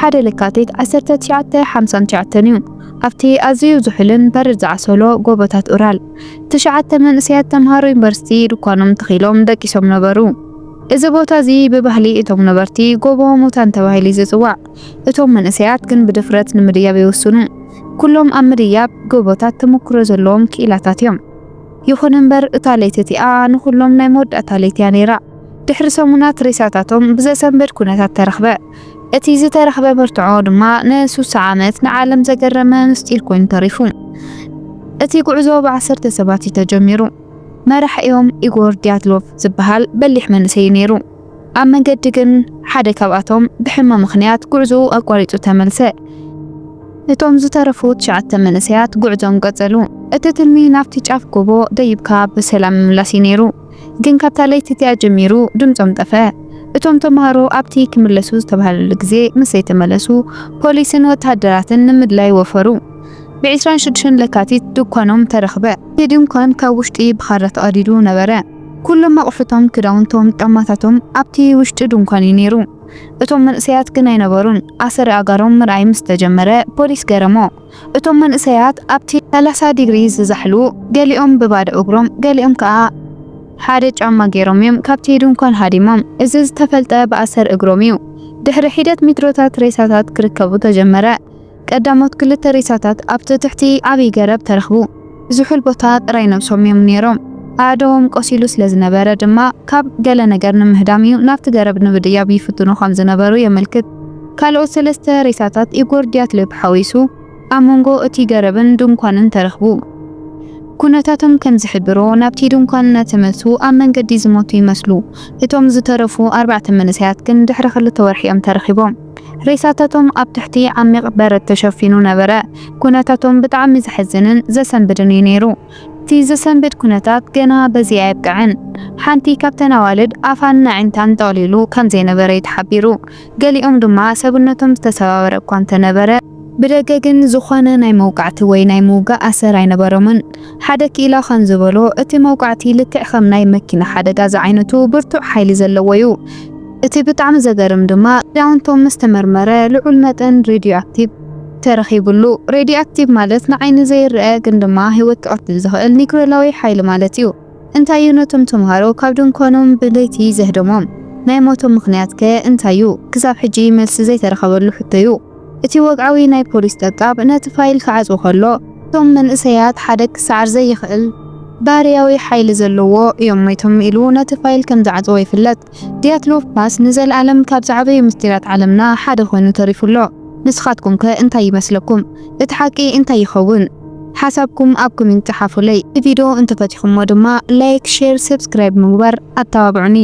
ሓደ ለካቲት ዓሰርተ ትሽዓተ ሓምሳን ትሽዓተን እዩ። ኣብቲ ኣዝዩ ዝሑልን በረድ ዝዓሰሎ ጎቦታት ኡራል፣ ትሽዓተ መንእሰያት ተምሃሮ ዩኒቨርሲቲ ድኳኖም ተኺሎም ደቂሶም ነበሩ። እዚ ቦታ እዚ ብባህሊ እቶም ነበርቲ ጎቦ ሙታን ተባሂሉ እዩ ዝጽዋዕ። እቶም መንእሰያት ግን ብድፍረት ንምድያብ ይውስኑ። ኩሎም ኣብ ምድያብ ጎቦታት ተመክሮ ዘለዎም ክኢላታት እዮም። ይኹን እምበር፣ እታ ለይቲ እቲኣ ንኹሎም ናይ መወዳእታ ለይቲ እያ ነይራ። ድሕሪ ሰሙናት ሬሳታቶም ብዘሰንብድ ኩነታት ተረኽበ። እቲ ዝተረኽበ መርትዖ ድማ ንስሳ ዓመት ንዓለም ዘገረመ ምስጢር ኮይኑ ተሪፉ። እቲ ጉዕዞ ብዓሰርተ ሰባት እዩ ተጀሚሩ። መራሒኦም ኢጎር ዲያትሎቭ ዝበሃል በሊሕ መንእሰይ እዩ ነይሩ። ኣብ መንገዲ ግን ሓደ ካብኣቶም ብሕማም ምኽንያት ጉዕዞኡ ኣቋሪጹ ተመልሰ። እቶም ዝተረፉ ትሽዓተ መንእሰያት ጉዕዞኦም ቀጸሉ። እቲ ትልሚ ናብቲ ጫፍ ጎቦ ደይብካ ብሰላም ምምላስ እዩ ነይሩ። ግን ካብታ ለይቲ እቲኣ ጀሚሩ ድምጾም ጠፍአ። እቶም ተምሃሮ ኣብቲ ክምለሱ ዝተባህለሉ ግዜ ምስ ዘይተመለሱ፣ ፖሊስን ወተሃደራትን ንምድላይ ወፈሩ። ብ ዕስራን ሽዱሽተን ለካቲት ድኳኖም ተረኽበ። እቲ ድንኳን ካብ ውሽጢ ብኻራ ተቐዲዱ ነበረ። ኩሎም ኣቑሑቶም፣ ክዳውንቶም፣ ጫማታቶም ኣብቲ ውሽጢ ድንኳን እዩ ነይሩ። እቶም መንእሰያት ግን ኣይነበሩን። ኣሰሪ ኣእጋሮም ምርኣይ ምስ ተጀመረ፣ ፖሊስ ገረሞ። እቶም መንእሰያት ኣብቲ ሰላሳ ዲግሪ ዝዛሕሉ፣ ገሊኦም ብባዶ እግሮም፣ ገሊኦም ከኣ ሓደ ጫማ ገይሮም እዮም ካብቲ ድንኳን ሃዲሞም። እዚ ዝተፈልጠ ብኣሰር እግሮም እዩ። ድሕሪ ሒደት ሜትሮታት ሬሳታት ክርከቡ ተጀመረ። ቀዳሞት ክልተ ሬሳታት ኣብቲ ትሕቲ ዓብዪ ገረብ ተረኽቡ። ዝሑል ቦታ ጥራይ ነብሶም እዮም ነይሮም። ኣእዳዎም ቆሲሉ ስለ ዝነበረ ድማ ካብ ገለ ነገር ንምህዳም እዩ ናብቲ ገረብ ንምድያብ ይፍትኑ ከም ዝነበሩ የመልክት። ካልኦት ሰለስተ ሬሳታት ኢጎር ዲያትሎቭ ሓዊሱ ኣብ መንጎ እቲ ገረብን ድንኳንን ተረኽቡ። ኩነታቶም ከም ዝሕብሮ፣ ናብቲ ድንኳን እናተመልሱ ኣብ መንገዲ ዝሞቱ ይመስሉ። እቶም ዝተረፉ ኣርባዕተ መንእሰያት ግን ድሕሪ ክልተ ወርሒ እዮም ተረኺቦም። ሬሳታቶም ኣብ ትሕቲ ዓሚቕ በረድ ተሸፊኑ ነበረ። ኩነታቶም ብጣዕሚ ዘሕዝንን ዘሰንብድን እዩ ነይሩ። እቲ ዘሰንብድ ኩነታት ገና በዚ ኣየብቅዐን። ሓንቲ ካብተን ኣዋልድ ኣፋን ኣዒንታን ጠቕሊሉ ከም ዘይነበረ እዩ ተሓቢሩ። ገሊኦም ድማ ሰብነቶም ዝተሰባበረ እኳ እንተነበረ፣ ብደገ ግን ዝኾነ ናይ መውቃዕቲ ወይ ናይ ምውጋእ ኣሰር ኣይነበሮምን። ሓደ ክኢላ ከም ዝበሎ፣ እቲ መውቃዕቲ ልክዕ ከም ናይ መኪና ሓደጋ ዝዓይነቱ ብርቱዕ ሓይሊ ዘለዎ እዩ። እቲ ብጣዕሚ ዘገርም ድማ፣ ክዳውንቶም ምስ ተመርመረ፣ ልዑል መጠን ሬድዮ ኣክቲቭ ተረኺቡሉ። ሬድዮ ኣክቲቭ ማለት ንዓይኒ ዘይረኣ ግን ድማ ህይወት ክቐትል ዝኽእል ኒክሌራዊ ሓይሊ ማለት እዩ። እንታይ እዩ ነቶም ተምሃሮ ካብ ድንኳኖም ብለይቲ ዘህደሞም? ናይ ሞቶም ምኽንያት ከ እንታይ እዩ? ክሳብ ሕጂ መልሲ ዘይተረኸበሉ ሕቶ እዩ። እቲ ወግዓዊ ናይ ፖሊስ ጠብጣብ ነቲ ፋይል ክዓጽዎ ከሎ፣ እቶም መንእሰያት ሓደ ክሰዓር ዘይኽእል ባህርያዊ ሓይሊ ዘለዎ እዮም ሞይቶም ኢሉ ነቲ ፋይል ከም ዝዓጽዎ ይፍለጥ። ዲያትሎቭ ፓስ ንዘለኣለም ካብ ዝዓበዩ ምስጢራት ዓለምና ሓደ ኮይኑ ተሪፉ ኣሎ። ንስኻትኩም ከ እንታይ ይመስለኩም? እቲ ሓቂ እንታይ ይኸውን? ሓሳብኩም ኣብ ኮሜንት ጸሓፉለይ። እቲ ቪድዮ እንተፈቲኹሞ ድማ ላይክ፣ ሼር፣ ሰብስክራይብ ምግባር ኣተባብዑኒ።